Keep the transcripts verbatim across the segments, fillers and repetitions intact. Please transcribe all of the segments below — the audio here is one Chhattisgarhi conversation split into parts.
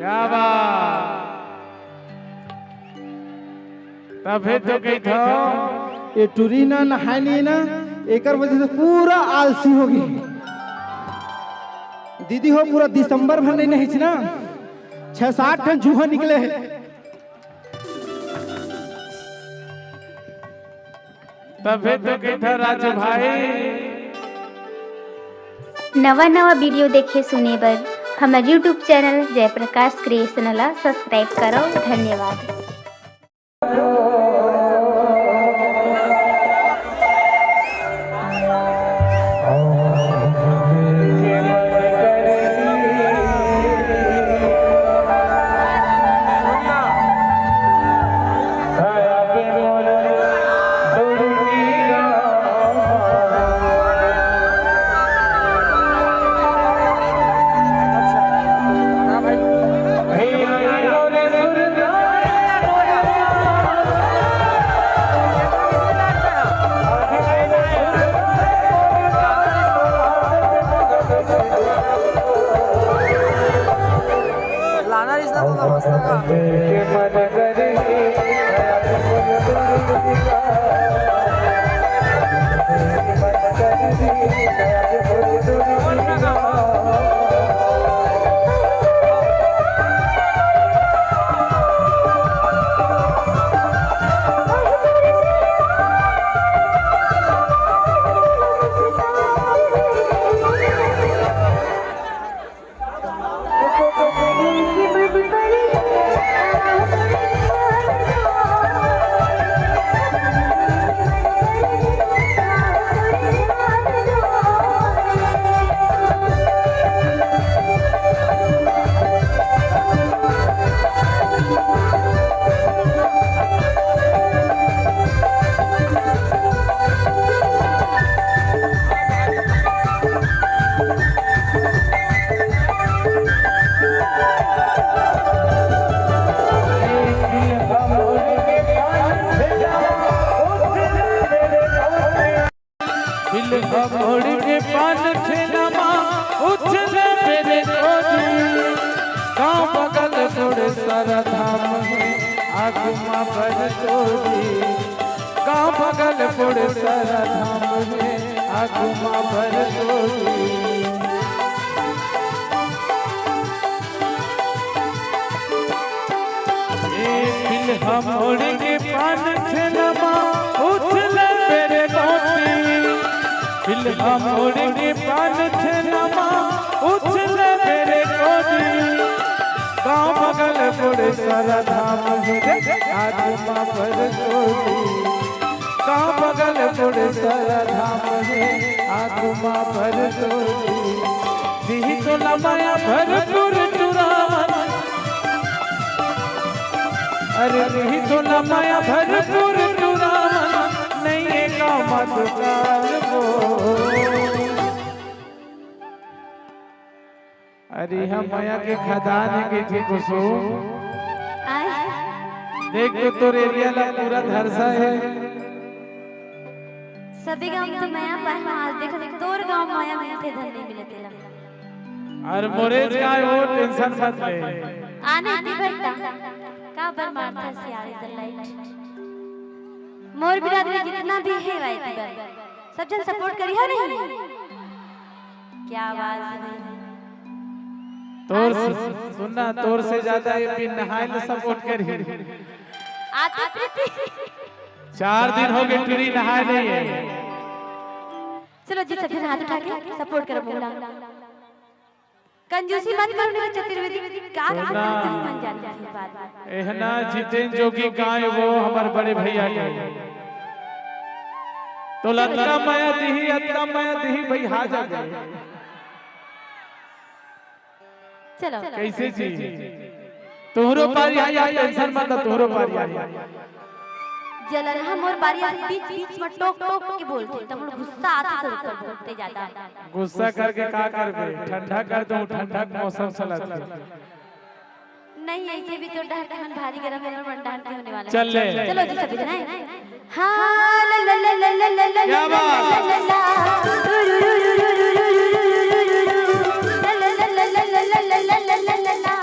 क्या बात। तभे तो कहिथव, ये टुरी ना नहाय नहीं ना, एकर वजह से पूरा आलसी हो गई। दीदी हो, पूरा दिसंबर भर नहीं नहाइस ना, छह सात ठन जूहा निकले हे। तभे तो कहिथव राजू भाई। नवा नवा वीडियो देखे सुने बर हमर YouTube चैनल जयप्रकाश क्रिएशन ला सब्सक्राइब करो। धन्यवाद। लाना रिश्ता तो मस्त का। बिल हमोड़ के पान ठेला मा उछले मेरे कोरी। गाँव बगल मोर सरधाम हे, आगू मा भर तोरी। गाँव बगल मोर सरधाम हे, आगू मा भर तोरी। ए बिल हमोड़ के पान ठेला मा उछले मेरे मोती। बिल हमोड़ के पान ठेला मा उछले मेरे मोती। गाँव बगल मोर सरधाम हे, आगू मा भर तोरी। गाँव बगल मोर सरधाम हे, आगू मा भर तोरी। दिही तोला माया भरपूर टुरावन। अरे दिही तोला माया भरपूर टुरावन। नहीं हे गाँव मा दुकान वो। अरे, इहाँ मया के खदान हे कहिथे कुसुम। आय। देख तो तोर एरिया ला पूरा धरसा हे। सबे गाँव तो मया पाए हँव, आज देख तोर गाँव मया मिलथे धन नहीं मिले तेला। अरे मोरेच गाँव हे वो, टेंशन मत ले। आने दी भट्टा। का बर मारथा सियारे द लाइट। मोर बिरादरी जितना भी हे भाई दी बर। सब झन सपोर्ट करिहा नहीं। क्या आवाज हे भाई। तोर से, सुन ना, तोर से ज्यादा ये बिन नहाए ले सपोर्ट करही। आती प्रीति। चार दिन हो गए टुरी नहाए नहीं हे। चलो जी, सब झन हाथ उठा के सपोर्ट करो बोला। कंजूसी मत करो नीरज चतुर्वेदी, का सुन ना। तुम मन जाने की बात। एहना जितेन जोगी गाय वो हमर बड़े भैया के। तो लतका मया दिही, अतका मया दिही भाई, हा जा गए। चलो। कैसे जी? तोहरो पारी आई, आप टेंशन मत लो, तोहरो पारी आई। जलन ह मोर पारी आथे, बीच बीच में टोक टोक के बोलथे, त मोर गुस्सा आथे थोड़ा थोड़ा बोलथे ज्यादा। गुस्सा करके का करबे? ठंडा कर दूं, ठंडा के मौसम चलत हे। नहीं, ऐसे भी तो डहर के मन भारी गरम हे, पर मन डहर के होने वाला चल हे। ले। चलो जी, सभी जने। हाँ, ला, ला, ला, ला, ला, ला, ला, क्या ला, बात? ला, ला, ला। ला, ला, ला, ला, ला, ला, ला, ला, ला, ला, ला, ला।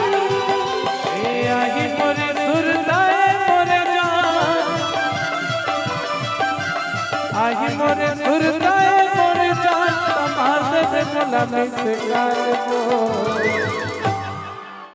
ए आही मोरे सुरता ए मोरे जान, आही मोरे सुरता ए मोरे जान, तमाशे से मोला मिस कर दो।